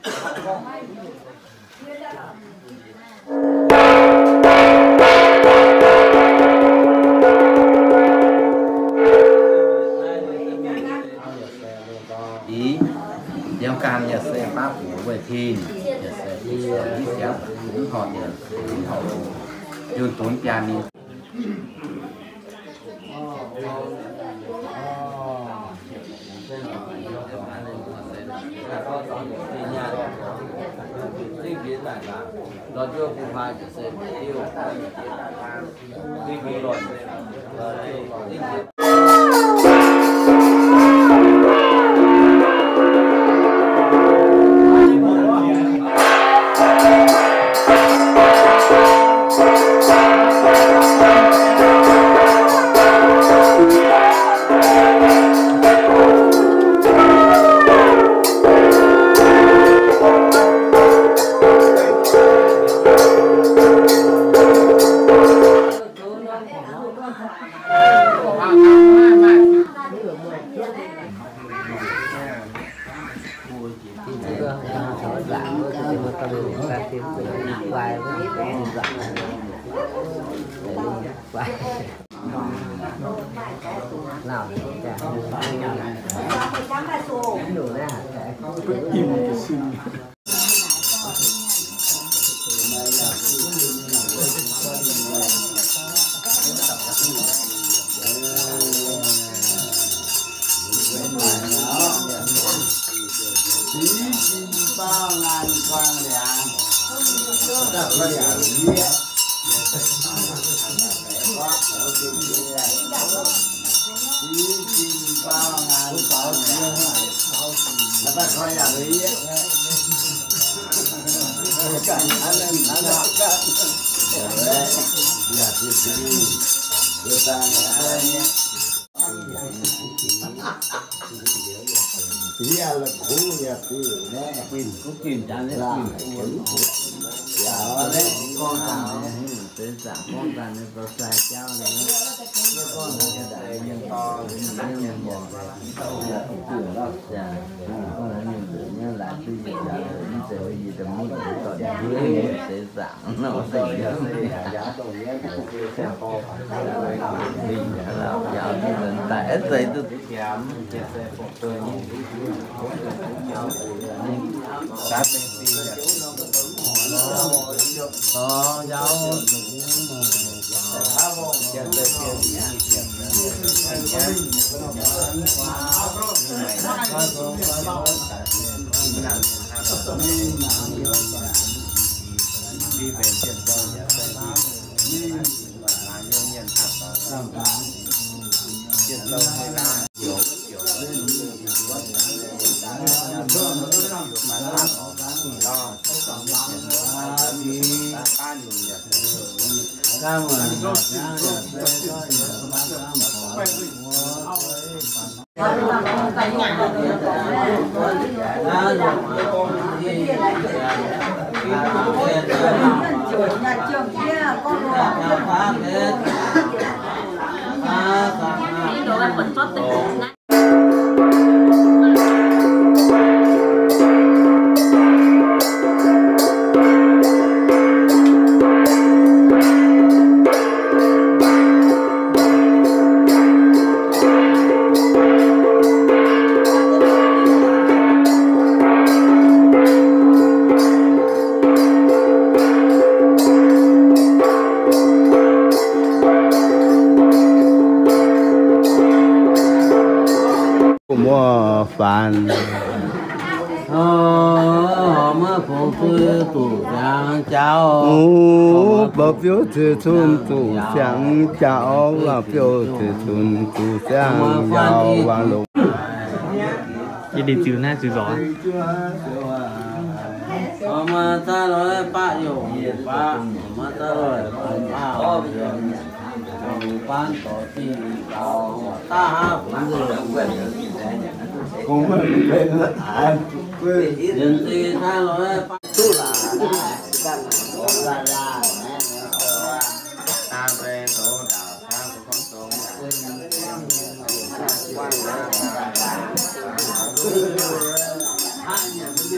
Yie gan yaac se baav buoz weih tin, yaac se i siaaux mv horpc, mv horpc yunh dunx biaa ninh. Muoz-faanx. Mv baac biouv ceix cun zuqc siang-jaux, biouv ceix cun zuqc siang-jaux wangc longx. Yie dingh ziux naaiv ziux nzorx.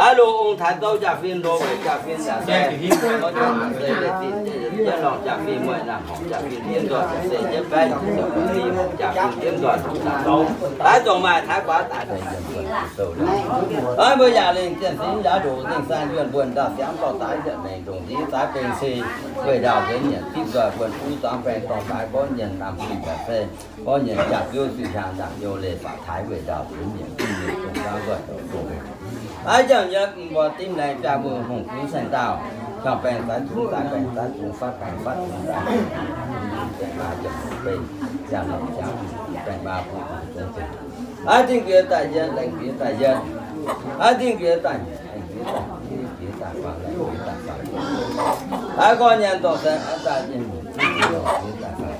Alo, ong-taaix zouv jaa-fin, lo weic jaa-fin, se, se, se, se, lorngh jaa-fin, mueic naamh horngc jaa-fin, jienv nzoih se, jienv baeqv, jaa-fin, jienv nzoih, daaih zongc maaih taaix guaax daaih. Mbuo yaac lengh zienh fingx yaac ndoqc zingh saanh yuonh mbuonx ndau siangx dorh daaih yietc mengh ndongc nziv zaaix beng se, weih ndaauh nzuonx nyienc zipv nzoih mbuonx buv zuangx baeng dorh daaih gorngv nyienc naamh fih mbaeqc fei, gorngv nyienc jaa-biouv zuqc hiaangx ndaangc nyouz leiz faatv taaix weih ndaauh nzuonx nyienc zipv nyienc dongh ndaauv nzoih douc dongh. Aav jangx nyei mbuo dimv laengz biaa mbuo hungh gunv saeng-daauh, qangx baeng daaih zungx daaih baeng daaih zungx fatv baeng fatv zungx daaih, baeng maa jangx beiv, jangx lorngc jangx baeng maa buv zungx zungx. Aav dingh nquiex daaih yietv, laengz nquiex daaih yietv. Aav dingh nquiex daaih nyiec, laengz nquiex daaih nyiec, dingh nquiex daaih faam, laengz nquiex daaih faam. Aav gorngv nyanc dorh se aav daaih yinh, dingh nquiex daaih faam.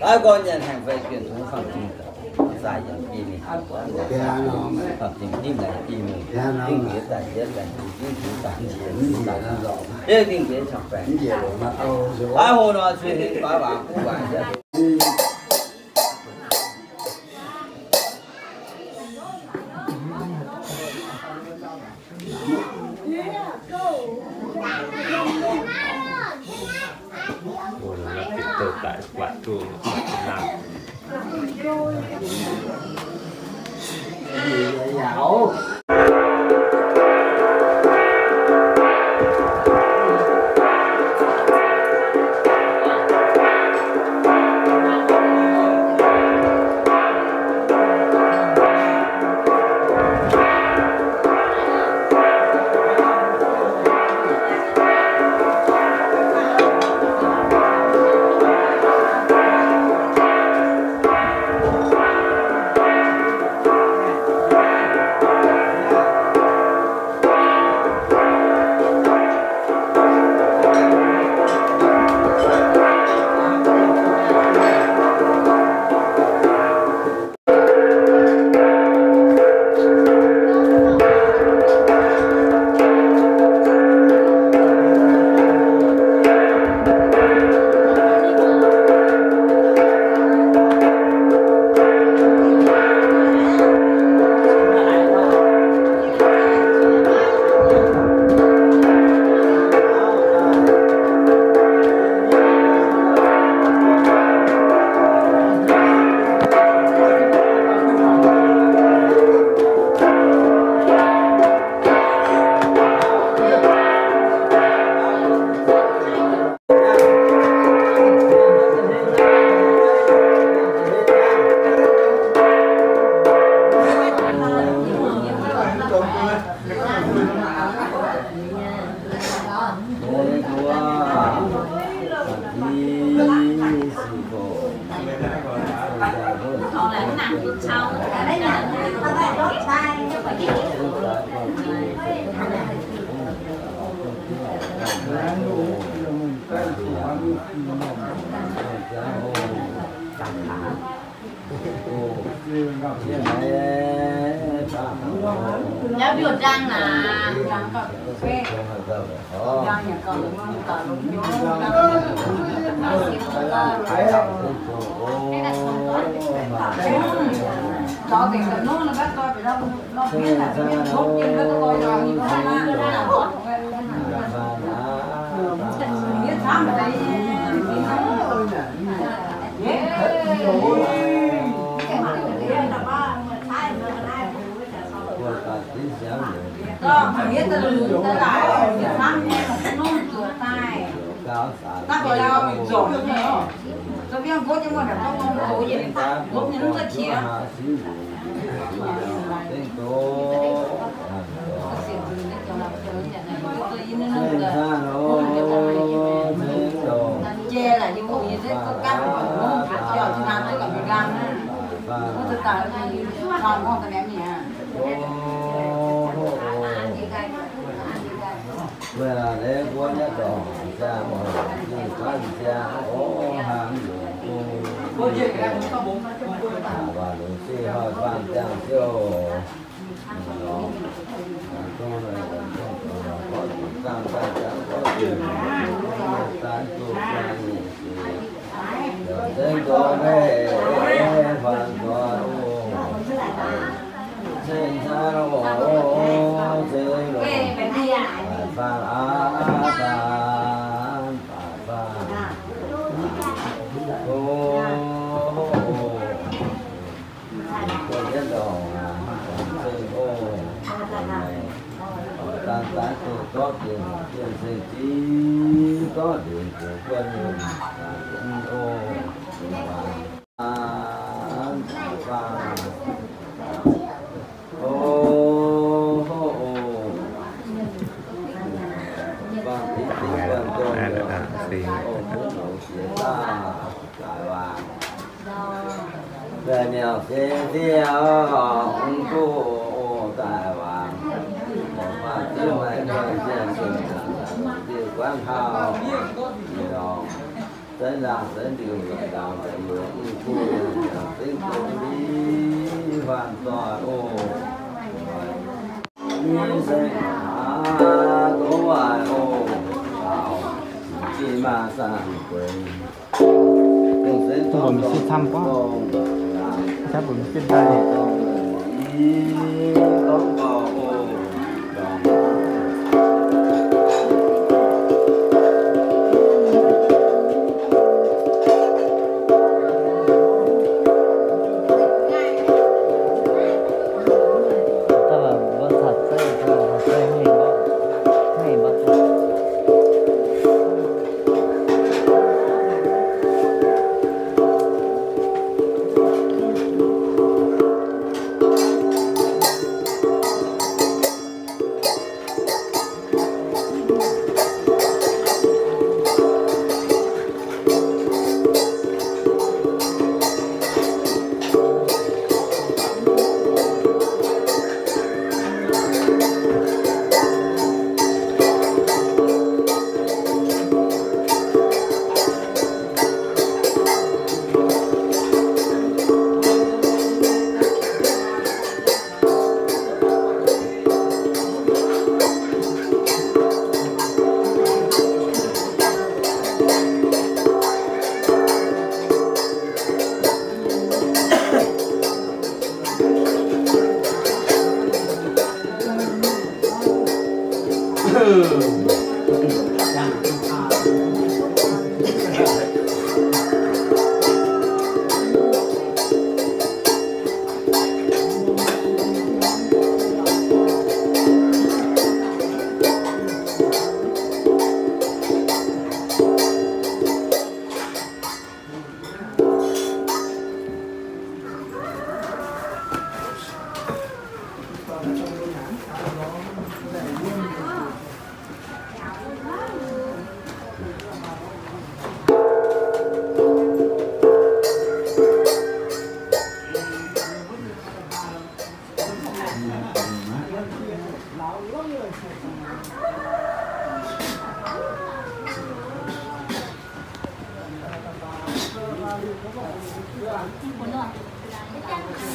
Aav gorngv nyanc haengh fei bienh tongx faam dingh daaih, zaaih yiem bienh mingh, faam dingh dimv laengz bienh mingh, dingh nquiex daaih yietv, laengz nquiex dingh nquiex daaih nyiec, dingh nquiex daaih, dingh nquiex qangx baeng. Aav hungh nor cui hingv baav waac guv waac yietv. Yaac mbiuh ndang naaic. Mbuo mingh se camv guangv, camv mbuo mingh se daaih.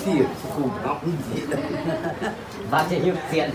Fiev fu mangc nziex, mangc nziex hiuv zien.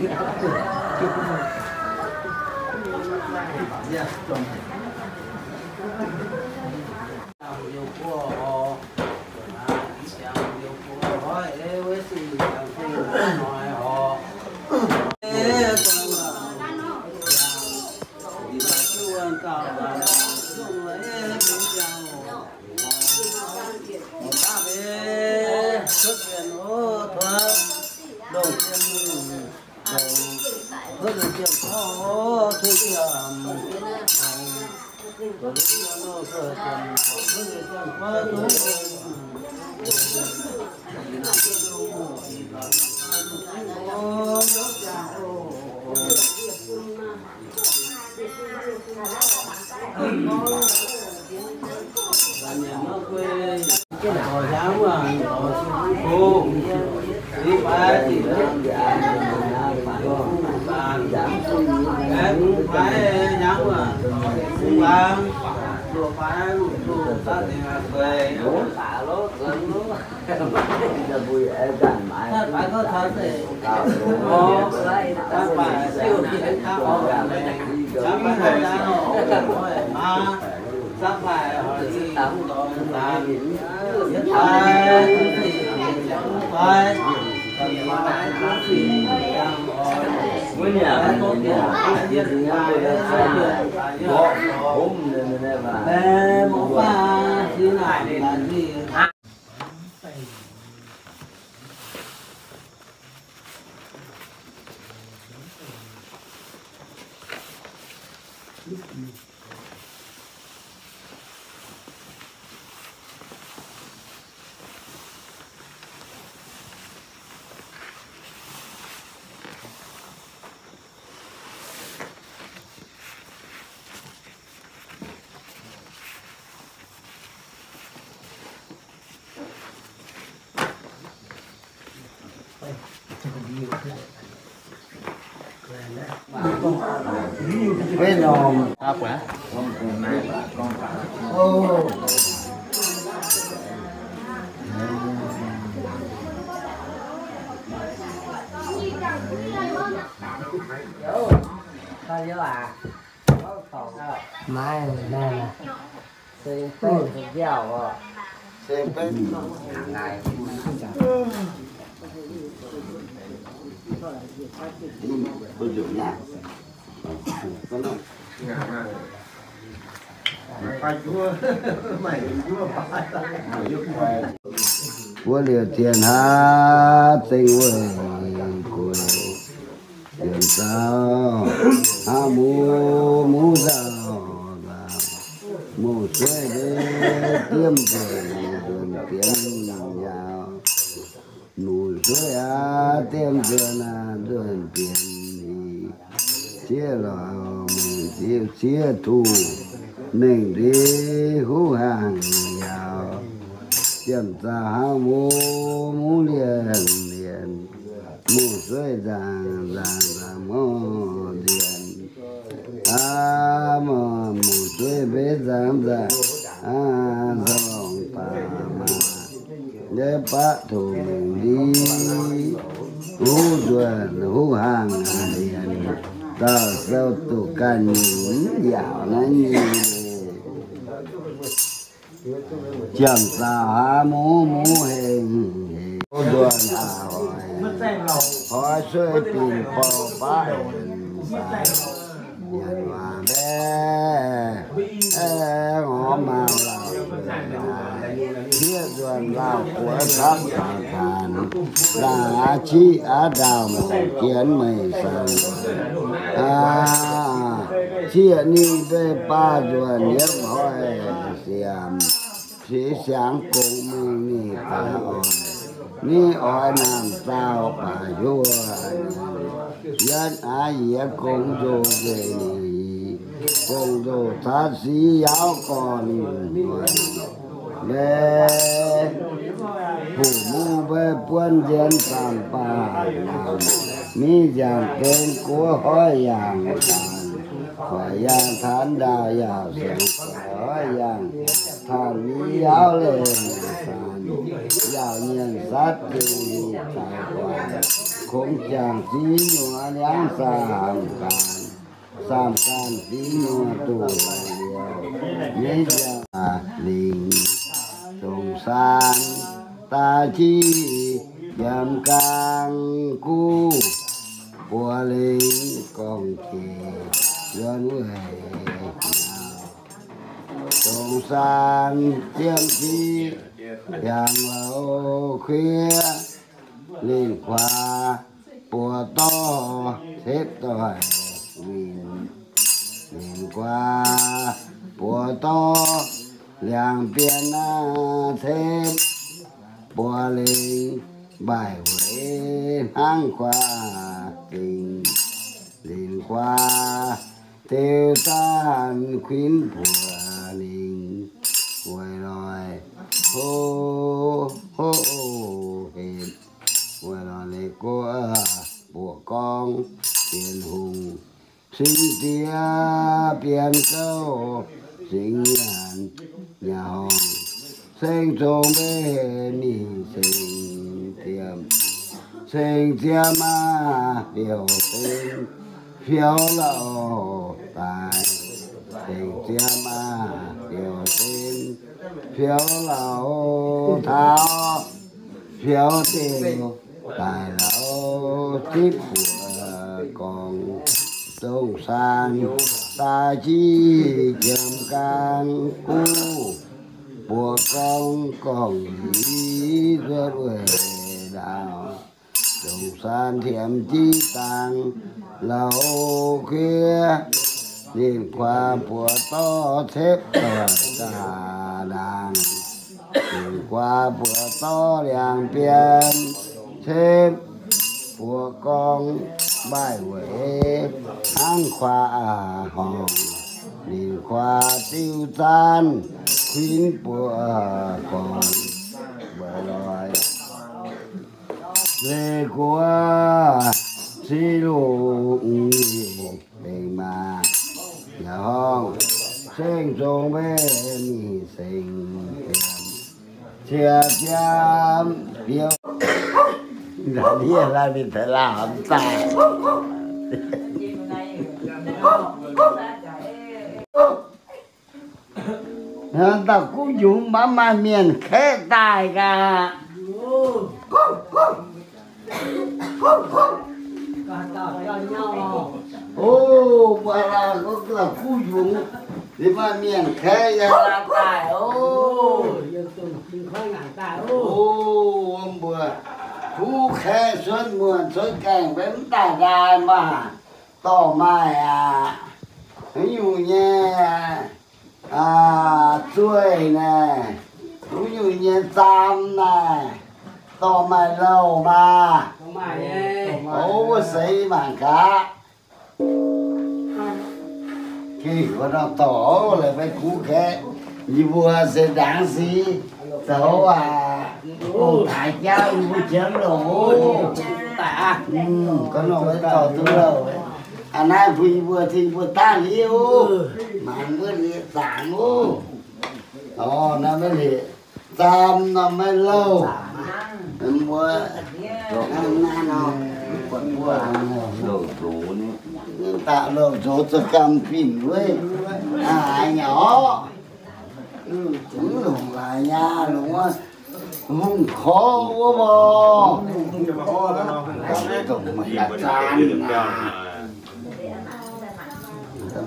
Maiv, Wuov liuz zien haav zengv wuov gueix, zienx zaux haav muz, muz nzauh nzauh, muz sueiv mbe diemv nzuonx, nzuonx diemv nyaaux. Muz sueiv aav diemv nzuonx aav, nzuonx diemv nyic, sieqv lorz mengh nziouv, sieqv tuh mengh nziouv, huv haangh nyaaux. Ziemx zaux haav muz, muz lienh lienh, muz sueiv nzaangc nzaangc, nzaangc mov nzienh. Aav, muz sueiv mbe nzaangc nzaangc, aav, zorngh baac maah, yie baqv tuh mengh nziouv, huv nzuonx huv haangh nzienh, dauh sou duqv ganh nyungc mv yaac naaiv nyei. Ziemx zaux haav muz, muz hengx hengx, nduonh aac hoic, hoic sueiv binc borh baav nyanc waac mbaeqv, aengx ngorc maauh lauh, sieqv nzuonx lauh guoqv camv taux taanx, laangh aqv ciqv aqv ndaauh mouc jienv meih sanc, aav, zieqc ninh mbeih baav nzuonx yiem hoic siamv, sic siangx gongx mingh ninh baac oix, ninh oix naamh zaah baac hiuv, yietv aqv yie gong nzou nzengc ninh, gong nzou caatv siqv yaauv gorn mbaeqv, fuqv mungv mbaeqv buonv nzienx zaangc baac, mingh nziaauc gengx guov hoiv yaangh taanx, hoic yaangh taanx ndaauh yaauc siangx hoiv yaangh taanx ni yaauv leiz-baaix. Yaauc nyienh satv zingh nyungc caux guaax, kungx jangc zingh nyungc liangv saam ganh, saam ganh zingh nyungc duqv liouh, nyei yaac lingc, zong saan daaih jiv yiem gaang guv, buo lingc gorngv jiex yuonv weic nauz. Dongh saan jienv jiv yangh louh kuiv, ninh kuaax buoz dorh cepv doic winh. Ninh kuaax buoz dorh liangx bienh aqv cepv, buo lingc mbaih weic hnangv kuaax dingc. Ninh kuaax diuv zaanv kuinx buoz lingc, weic loic ho ho hepc, weic loic leiz guoqv buoqc gorngv Bienh Hungh, cingx diex bienh gouv, cingx nyanc nyanc horngh, seng zong mbeih mingh seng ziepc, seng ziepc maah biouv sen, fiou lauh daaih, seng ziepc maah biouv sen, fiou lauh taux, fiou diuh daaih lauh zipv buoz gorngv, dongh saan daaih jiv jiem gaang guv, buoz gorngv gorngv liuz zuotv weic ndaauv, dongh saan tiemx jiv dangx louh kuiv, ninh kuaax buoz dorh cepv doic zaac ndaangc, ninh kuaax buoz dorh liangx bienh cepv, buoz gorngv mbaih weic hnangv kuaax horngh, ninh kuaax diuv zaanv kuinx buoz gorngv, weic loic leiz guoqv sic lungh bengx maah, yaac horngh, seng zong mbeih mingh seng ziepc, ziepc ziepc biouv. Ndiev lai mingh taux laauh daaih. Dauh guv njungx maiv maaih mienh kaeqv daaih gaax. O, mbuo laanh gorngv dauh guv njungx, ninh maaih mienh kaeqv yiem laanh daaih o. O, mbuo kuv kaeqv cuotv muonh cuotv gaengh maiv daaih ndaaih maah. Dorh maaih aqv. Haaix nyungc nyei zueih naaic, haaix nyungc nyei zaam naaic, dorh maaih louh maah. O, wuov seix mangc gaax. Gengh wuov norm dorh laaix maiv kuv kaeqv, yie mbuo se ndaangc sic zoux aac. O, taaix jauv yie mbuo jienv longc oc. Ga'norm maiv dorh duqv louh. Aa, naaiv mbuo yie mbuo zingh mbuo daaih liuz, mangc mbuo liuz zaangc oc. O, naaiv maiv liuz, zaam norm maiv louh. Mbuo, naaiv nor, mbuo, daaih louh nzox za'ganh finh wuov, aa, haaix nyungc orqc. Mv longc laaix nyaah longc wuov, hungh korv wuov mor. Dongh maaih ga'zaan naaic.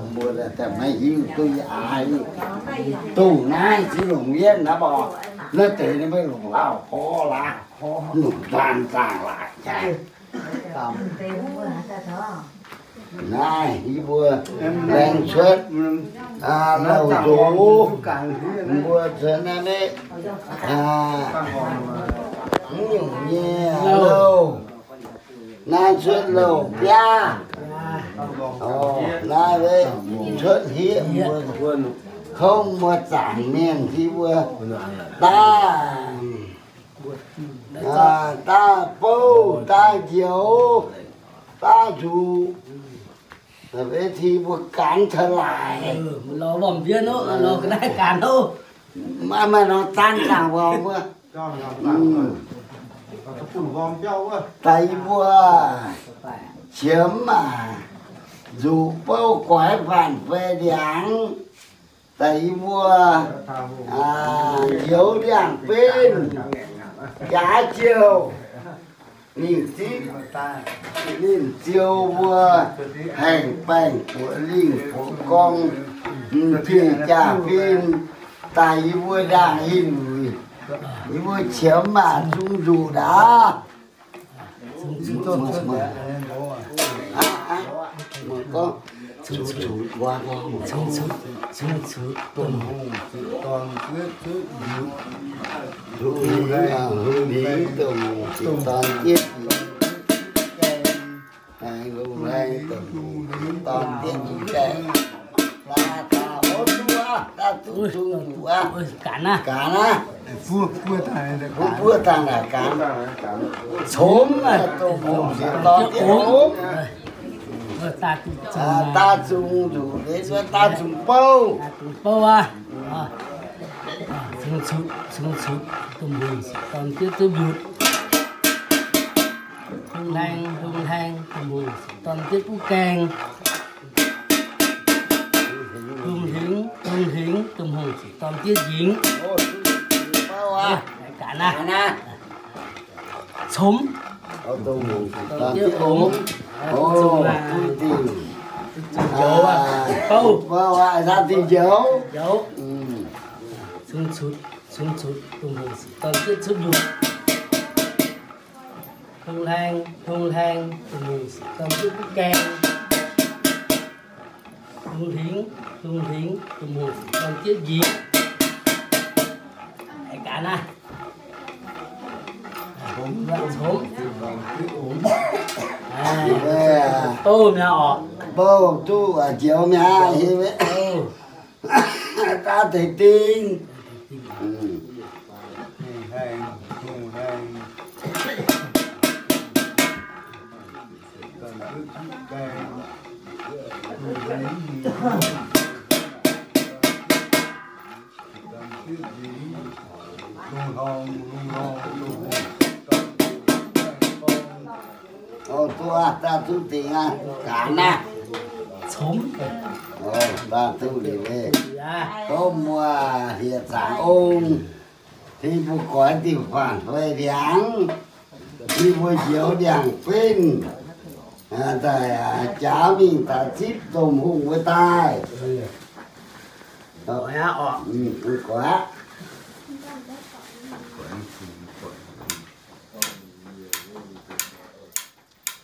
Mbuo maiv hiuv duqv yaac dongh naaiv ziex longc yienv naaiv mor, naaiv deix naaiv maiv longc lauh porv laaix, longc zaan zaangh laaix jaax. Naaiv yie mbuo laengz cuotv, aa, louh nzox, mbuo cuotv naaiv, aa, mv nyungc nyei louh. Naaiv cuotv louh biaav. O, naaiv cuotv hieqv mbuo, kouv mbuo zaangc mienh yie mbuo daaih, aa, daaih bouv, daaih njoux, daaih nzuqc. Da'beiv ti mbuo gaanv taux laaic. Maaih nor zaanv zaangc mbuo. Daaih yie mbuo qiemx maac nzuqc bouv goix faanh fei ndiangx. Daaih yie mbuo njoux ndiangx-benv jaax jouh, ninh zipv, ninh ziou mbuo haengh baengh buoqc lingh buoqc gorng, m'jiex jaa-fin. Daaih yie mbuo ndaangc hinh luic, yie mbuo qiemx maac zung nzuqc ndaauv. Ga'naaiv, buov dangh naaic ga'naaiv, comx dongh hungh ziepc dorn jienv omv. Daaih zungh nzuqc, daaih zungh bouv, bouv aqv. Zungh cuotv, zungh cuotv, domh hungh dorn jienv duqv mbiutc. Hungh hlaeng, hungh hlaeng, domh hungh dorn jienv duqv gaengh. Hungh hlingx, hungh hlingx, domh hungh dorn jienv njingx. Ga'naaiv, comx, domh hungh dorn jienv omv. Njoux, bouv, njoux. Zungh cuotv, zungh cuotv, domh hungh dorn jienv cuotv mbiutc. Hungh hlaeng, hungh hlaeng, domh hungh dorn jienv duqv gaengh. Hungh hlingx, hungh hlingx, domh hungh dorn jienv njingx. Ga'naaiv, comx, bouv mi'aqv oc. Bouv duqv njoux mi'aqv. Daaih deix ding. Duqv daaih duqv dingc aqv, ga'naaiv. Comx, daaih duqv liuz, gorngv muoz hieh zaangc ong, tengx mbuo goix diuh faanh fei ndiangx, tengx mbuo njoux ndiangx-benv. Daaih jaax mingh daaih zipv domh hungh wuov daaih. Goix aqv.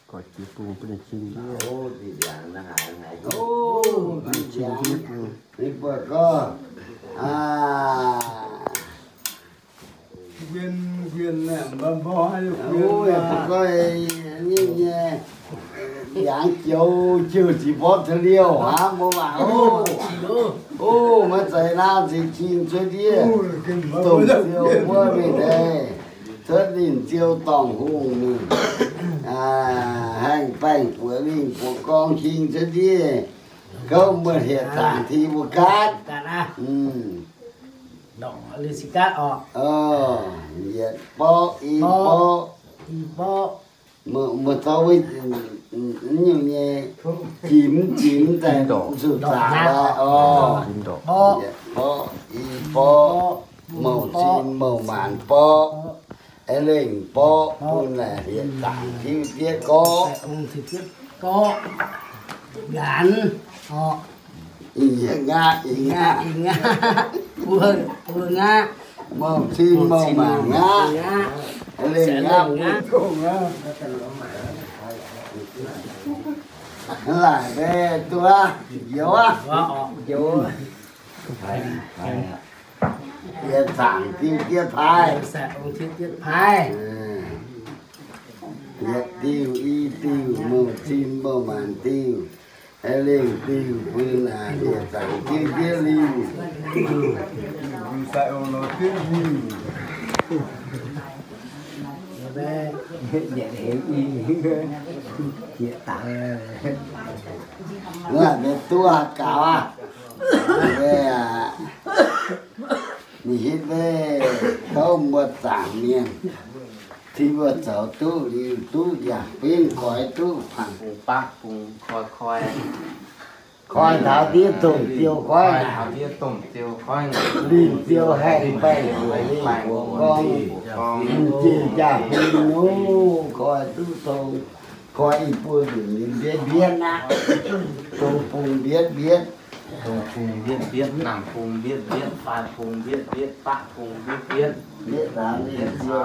Goix jiex bung bun ninh cing ndiev. Ninh buatc gorngv, ndiangx joux jiouh ziqc mborqv taux liouh hnangv, mbuo mangc oc. Oc, maiv zeiz naaiv, zinh cing cuotv ndiev. Domh ziouh wuov mingh deix, cuotv ninh ziouh dorngh hungh mingh, haengh baengh buoqc lingh buoqc gorng cing cuotv ndiev. Gouv mbuo hieh zaangc ti mbuo gaatv. Yietc borqv, i borqv, i borqv. Mbuo zorqv wuov nyungc nyei jimx jimx daaih zuqc zaqc daaih oc. Yietc borqv, i borqv, mouc zinh mouc maanc borqv, lengh borqv bun naaic hieh zaangc tiuv diev gorqv. Nqanx, ih ngaqv, ih ngaqv, buo ngaqv, mouc zinh mouc maanc ngaqv, lengh ngaqv. Laaic mbe duqv njoux aqv. Yietc zaangc diuv diev paaiv. Yietc diuh, i diuh, mouc zinh mouc maanc diuh, lengh diuh, bun naaic yietc zaangc diuv diev liuh. Mbuo duqv gaux aqv. Ninh hitv maiv douv mbuo zaangc mienh, tengx mbuo zoux duqv liuz duqv yaac benv goix duqv fangx. Bungx baqv bungx koi koi. Koi taux ndiev domh ziou goiv, koi taux ndiev domh ziou goiv, linh ziou haengh baengh mbuoqc lengh mbuoqc gorngv, mv jiex jaa-fin nor, koi duqv tong, koi i buo nzunc ninh mbietv mbietv aqv. Dong bung mbietv mbietv, dong bung mbietv mbietv, namx bung mbietv mbietv, fai bung mbietv mbietv, baqv bung mbietv mbietv. Mbietv taux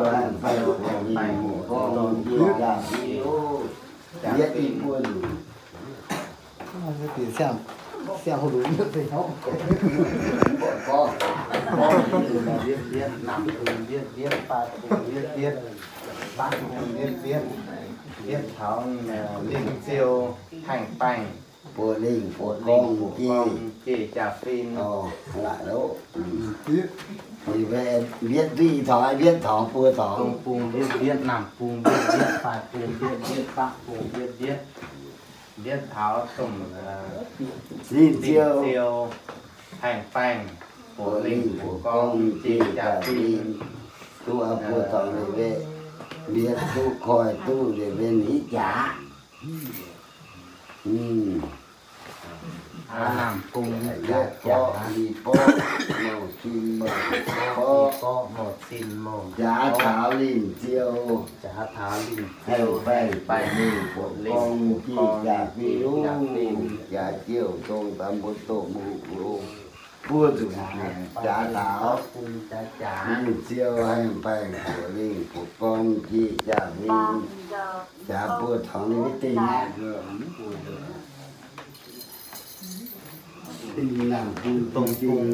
linh ziou haengh baengh mbuoqc lengh mbuoqc gorngv, mv jiex jaa-fin nor, mbietv i buo nzunc. Mbietv mbietv, namx bung mbietv mbietv, fai bung mbietv mbietv, baqv bung mbietv mbietv. Mbietv taux linh ziou haengh baengh, buoqc lengh buoqc gorngv, mv jiex jaa-fin. Mbietv duqv i taux, mbietv taux buo taux. Dong bung mbietv mbietv, namx bung mbietv mbietv, fai bung mbietv mbietv, baqv bung mbietv mbietv. Mbietv taux domh linh ziou haengh baengh, buoqc lengh buoqc gorngv, mv jiex jaa-fin. Duqv buo taux ninh mbietv duqv koi duqv ninh mbietv hitv jaax. Namx bung jaax, i borqv mouc cin mouc borqv, mouc cin mouc jaax taux linh ziou, jaax taux linh ziou haengh baengh, buoqc lengh buoqc gorngv, mv jiex jaa-fin, jaax jiouc dong daaih mbuo doqc mbuo buo nzunc jaax taux, linh ziou haengh baengh, buoqc lengh buoqc gorngv, mv jiex jaa-fin. Jaax buo taux ninh mbietv dingh aqv. Dingh namx bung dingh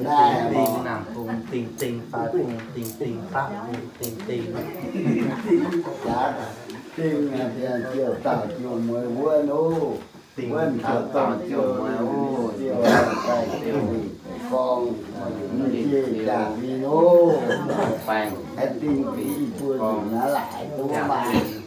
dingh, namx bung dingh dingh, fai bung dingh dingh, baqv bung dingh dingh. Jaax dingh, ziouc dauh ziouc mueiz wuonv oc. Wuonv taux dauh ziouc mueiz oc. Ziouc baengh, ziouc gorngv, mv jiex jaa-fin oc. Baengh, aengx dingh i buo nzunc naaiv laaix duqv maaih